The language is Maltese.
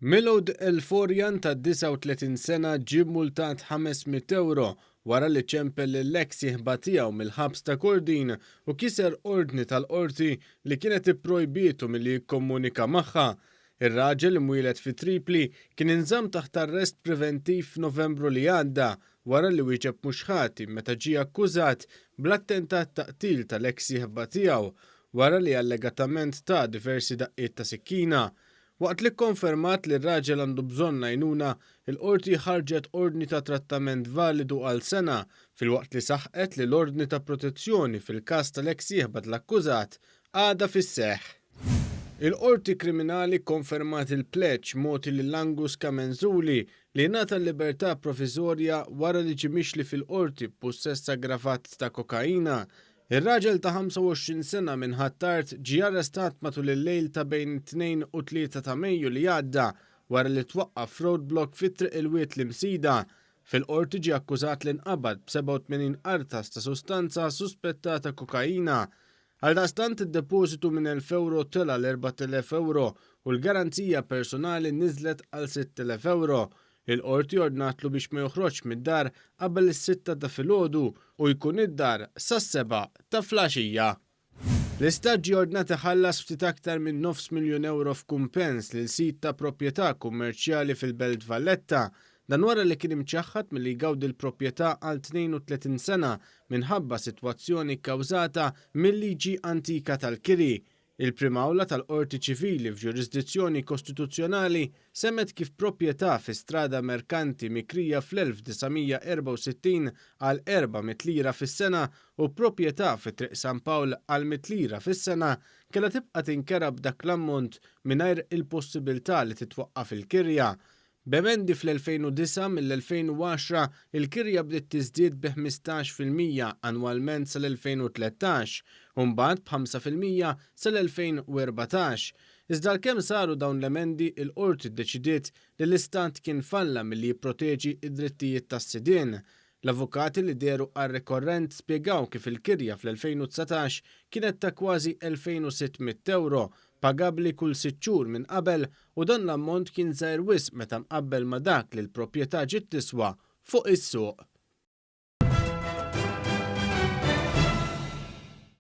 Milud Elforian ta' 39 sena ġie mmultat 500 ewro wara li ċempel lill-eks sieħba tiegħu mill-ħabs ta' Kordin u kiser ordni tal-Qorti li kienet ipprojbietu milli jikkomunika magħha. Ir-raġel imwieled fi Tripli kien inżamm taħt arrest preventiv f'Novembru li għadda wara li wieġeb mhux ħati meta ġie akkużat bl-attentat ta' qtil tal-eks sieħba tiegħu wara li allegatament ta diversi daqqiet ta' sikkina. Waqt li kkonfermat li r-raġel għandu bżonn l-għajnuna, il-Qorti ħarġet ordni ta' trattament validu għal sena, filwaqt li saħqet li l-ordni ta' protezzjoni fil-każ tal-eks sieħba tal-akkużat għadha fis-seħħ. Il-Qorti Kriminali kkonfermat il-pleġġ mogħti lil Angus Camenzuli li ngħata l-libertà proviżorja wara li ġie mixli fil-Qorti b'pussess aggravat ta' kokaina. Ir-raġel ta' 25 sena minn Ħ'Attard ġie arrestat matul il-lejl ta' bejn it-Tnejn u t-Tlieta ta' Mejju li għadda wara li twaqqaf f'roadblock fi Triq il-Wied l-Imsida. Fil-Qorti ġie akkużat li nqabad b'87 qartas ta' sustanza suspettata kokaina. Għaldaqstant id-depożitu minn 1,000 ewro tela' għal 4,000 ewro u l-garanzija personali niżlet għal 6,000 ewro. Il-Qorti ordnatlu biex ma joħroġx mid-dar qabel is-sitta ta' filgħodu u jkun id-dar sas-sebgħa ta' flaxija. L-Istat ġie ordnat iħallas ftit aktar minn nofs miljun ewro f'kumpens lil sid ta' proprjetà kummerċjali fil-Belt Valletta. Dan wara li kien imċaħħad milli jgawdi l-proprjetà għal 32 sena minħabba sitwazzjoni kkawżata mil-liġi antika tal-kiri. Il-Prim Awla tal-Qorti Ċivili f'ġurisdizzjoni kostituzzjonali semgħet kif proprjetà fi Strada Merkanti mikrija fl-1964 għal 400 lira fis-sena u proprjetà fi Triq San Pawl għal 100 lira fis-sena kellha tibqa' tinkera b'dak l-ammont mingħajr il-possibiltà li titwaqqaf il-kirja. B'emendi fl-2009, mill-2010 il-kirja bdiet tiżdied bi 15% annwalment sal-2013 u mbagħad b'5% sal-2014. Iżda għalkemm saru dawn l-emendi il-Qorti ddeċidiet li l-Istat kien falla milli jipproteġi d-drittijiet tas-sidien. L-avukati li dehru għar-rikorrent spjegaw kif il-kirja fl-2019 kienet ta' kważi 2,600 ewro, pagabbli kull sitt xhur minn qabel u dan l-ammont kien żgħir wisq meta mqabbel ma' dak li l-proprjetà ġiet tiswa fuq is-suq.